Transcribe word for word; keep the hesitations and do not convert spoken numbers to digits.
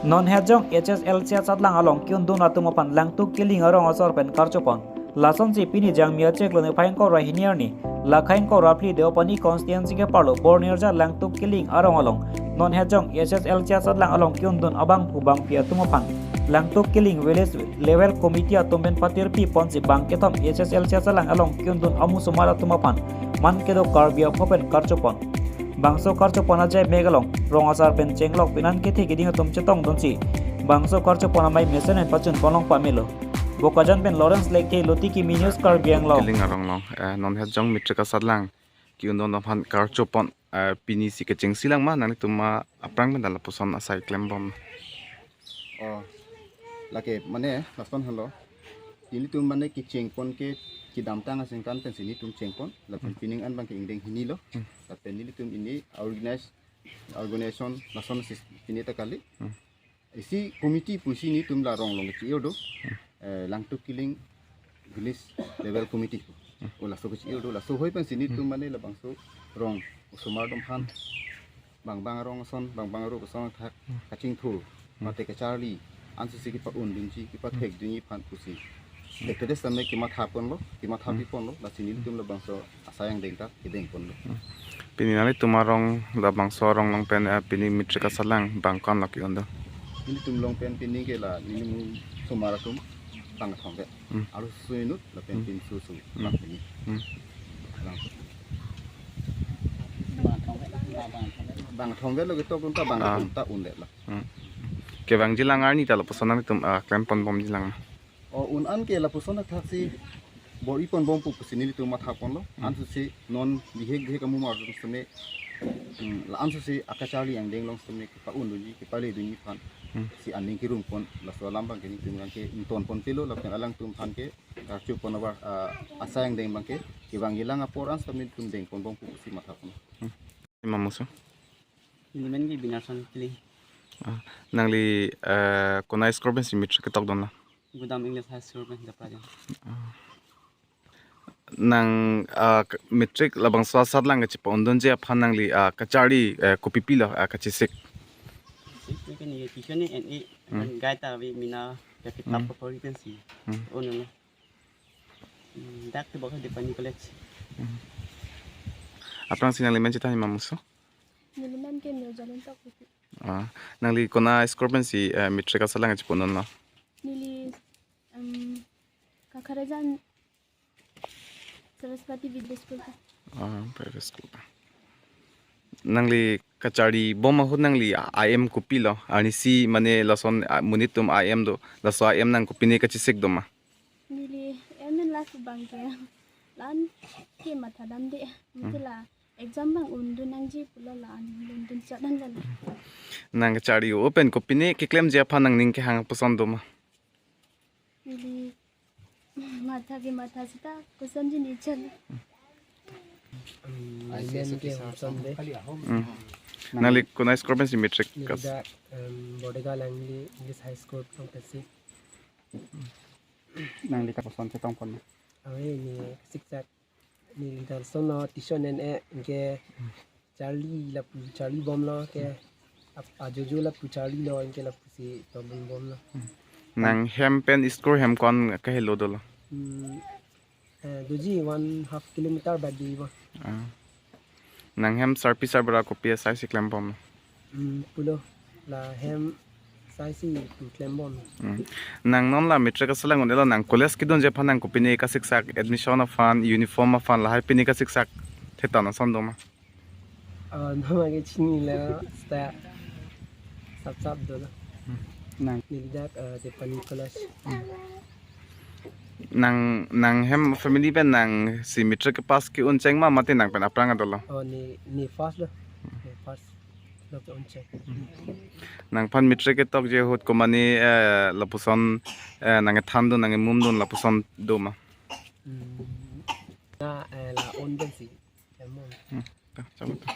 Non het jong H S L C asatlang along ke-undun atum aphan Langtuk Killing arong asor pen karchopon. Lasonsi pini Jangmi achiklo niphai ingkoi ra hini arni, lakha ingkoi ra phli Deopani constituency keparlo Bornirja Langtuk Killing arong along non het jong H S L C asatlang along ke-undun abangphu bangphi atum aphan Langtuk Killing Village Level Committee atum pen patirpi ponsi bang kethom H S L C asatlang along ke-undun amu osomar atum aphan man kedo Karbi apho pen karchopon. Bangso karchopon ajai mek along rong asar pen chenglok pinan kethe keding atum chetongdunsi bangso karchopon amei mesen pen pachun ponlong pamelo. Bokajan pen Lawrence Lekthe, Lotiki Mini News, Karbi Anglong. Killing arong along, eh, non het jong matric asatlang ke-undun aphan karchopon, eh, pini si kechengsi lang ma, nanglitum ma aphrang pen ta lapuson asai klembom? Oh, lake mane lason helo. Nelitum mane kechengpon ke kedamtang aningkan pensi nelitum chengpon. Lapen Hmm. pining an abang ke ingdeng hini lo. Hmm. Lapen nelitum pini organize, organization lason sis pini ta kali. Hmm. Isi committee pusi nelitum la rong along kechir do. Hmm. Eh, Langtuk Killing Village Level Committee pu. Hmm. O laso kechir do, laso hoi pensi nelitum Hmm. mane labangso rong osomar atum aphan bang bang arong ason, bang bang arong ason athak Hmm. kachingthur, Hmm. mate kacharli, ansose kepa-undunji, kepathekdunji aphan pusi. Hmm. Thekthe det sitame kematha ponlo, kematha Hmm. pi ponlo, lasi nelitum labangso asai angdeng ta kedeng ponlo. Hmm. Pini nanglitum arong labangso arong along pen, eh, pini matric asatlang bang ko-an lo ke-undun? Nelitum along pen pini ke la nelimu osomar atum bang thomvet. Hmm. Arloso inut lapen Hmm. pinso su Hmm. bang pini. Hmm. Bang. Bang thomvet lo ketok atum ta bang Ah. atum ta undet lo. Hmm. Kevangji lang arni ta lapuson nanglitum, ah, klempon bomji lang? O un an ke lapuson athaksi bor-i ponbom pu pusi nelitum matha ponlo. Hmm. Ansose non bihek bihek amu osomar atum sitame, hmm, la ansose akacharli angdeng along sitame kepa-undunji, kepaledunji aphan Hmm. si aning kerum pon, laso alam abang ke nelitum abang ke ington pon pilo, lapen alangtum aphan ke karchopon abar, ah, asai angdeng abang ke kevangji lang apor an sitame nelitum deng ponbom pu pusi matha pon. Hmm. Ima musu? Neli men ke Binarson Killing. Ah, nangli, eh, konat school pensi matric ketokdun lo? Gudam English High School pen dapat ya. Ah. Nang, ah, k-, matric labangso asatlang kachepa-undunji aphan nangli, ah, kacharli, eh, kopi pilo, ah, kachesik? Sik ni kan ye tuition ni en i Hmm. kan gai ta ave mina ya kitab Hmm. ko pori kan si. Hmm. Ono na. Hmm, dak te bokha Deopani College. Hmm. Aphrangsi nangli men chethan, ima musu? Neli men ke Mirjalin Tokbipi. Ah, nangli konat school pensi, eh, matric asatlang kachepa-undun lo? Neli, em, Kakharajan Saraswati Vidya School ta. Ah, private school ta. Nangli kacharlibom ahut nangli a-, aim kopilo? Arnisi mane lason, ah, monit atum aim do, laso aim nang kopine kachesik do ma? Neli aim en last abang ke la-an ke mathadamde. Hmm. Mate la exam abang undun nangji pulo, la-an undun chot an lalo. Nang kacharli-o pen kopine keklemji aphan nangning kehang puson do ma? Neli matha ke matha seta kosonji ni chal. Hmm, I C S men ke officer Homson de. Hmm. Nangli konat school pensi matric neli kas? Dak, em, Bordega Langli English High School tong pensi. Nangli koson chetong pon? Ave ni siksak. Neli dak lason lo tuition en e, anke charli lapu charlibomlo ke ap-, ajojo lapu charlilo, anke lapusi tobin bomlo. Nang hem pen school hem ko-an kahelo dolo? Hmm, eh, doji one half kilometer badi bo. Ah. Nang hem sarpi sarbura kopi asaisi klembom? Hmm, pulo. La hem saisi pu klembom. Hmm. Nang non la matric asatlang un-elo, nang college kedunji aphan nang kopine kasiksak, admission aphan, uniform aphan, lahai pine kasiksak, thetan ason do ma? Ah, nama ke chinilo, seta sap sap dolo. Hmm. Nang? Neli dak, eh, Deopani College. Hmm. Nang, nang hem family pen nangsi matric kepass ke-un cheng ma mate nang pen aphrang adolo? Oh, ne, ne first lo. Ne first lo ke-un cheng. Nangphan matric ketokji ahut komane, eh, lapuson, eh, nang kethandun, nang kemumdun lapuson do ma? Hmm. Na, eh, la-an pensi. Emon. Hmm. Ta, chalo ta.